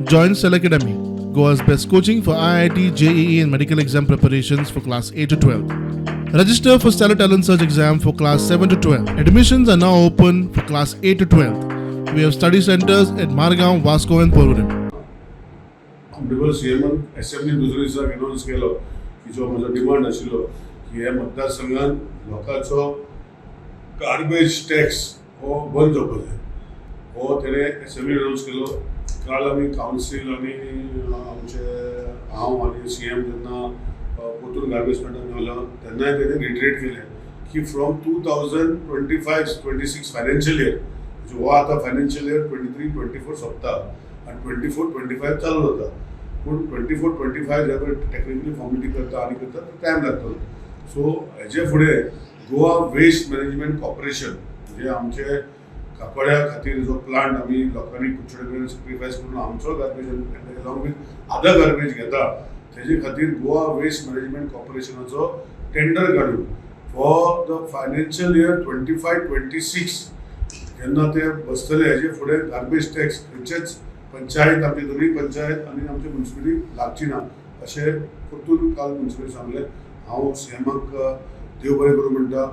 Join Cell Academy, Goa's best coaching for IIT, JEE, and medical exam preparations for class 8 to 12. Register for Stellar Talent Search exam for class 7 to 12. Admissions are now open for class 8 to 12. We have study centers at Margao, Vasco, and Porvorim. Honourable C एमान assembly दुसऱ्या दिसाक अनावन्स केलो की जो म्हजो demand आशिल्लो की ह्या मतदारसंघात लोकांचो गार्बेज टॅक्स हो बंद जावपाक जाय, हो तेणें एसेंब्ली अनावन्स केलो. काल आमी कावन्सील आनी आमचे हांव आनी सी एम जेन्ना परतून गार्बेज प्लांटान मेवलो तेन्नाय तेणें रिइटरेट केलें की from 2025-26 financial year, म्हणजे हो आतां financial year 23-24 सोंपता आनी 24-25 चालू जाता, पूण 24-25 जे पळय टॅक्निकली फॉर्मेलिटी करता आनी करता तो टायम लागतलो. सो हेजे फुडें गोवा वेस्ट मॅनेजमेंट कॉर्पोरेशन, म्हणजे आमचे काकोड्या खातीर जो प्लांट आमी लोकांनी खुबशे कडेन सॅक्रिफायस करून आमचो garbage along with other garbage घेता, तेजे खातीर गोवा वेस्ट मॅनेजमेंट कॉर्पोरेशनाचो टेंडर काडून for the financial year 25-26 जेन्ना ते बसतले, हेजे फुडें गार्बेज टॅक्स खंयचेच पंचायत, आमची दोनूय पंचायत आनी आमची म्युन्सिपालिटी लागची ना अशें परतून काल म्युन्सिपालिटी सांगलें. हांव सी एमाक देव बरें करूं म्हणटा.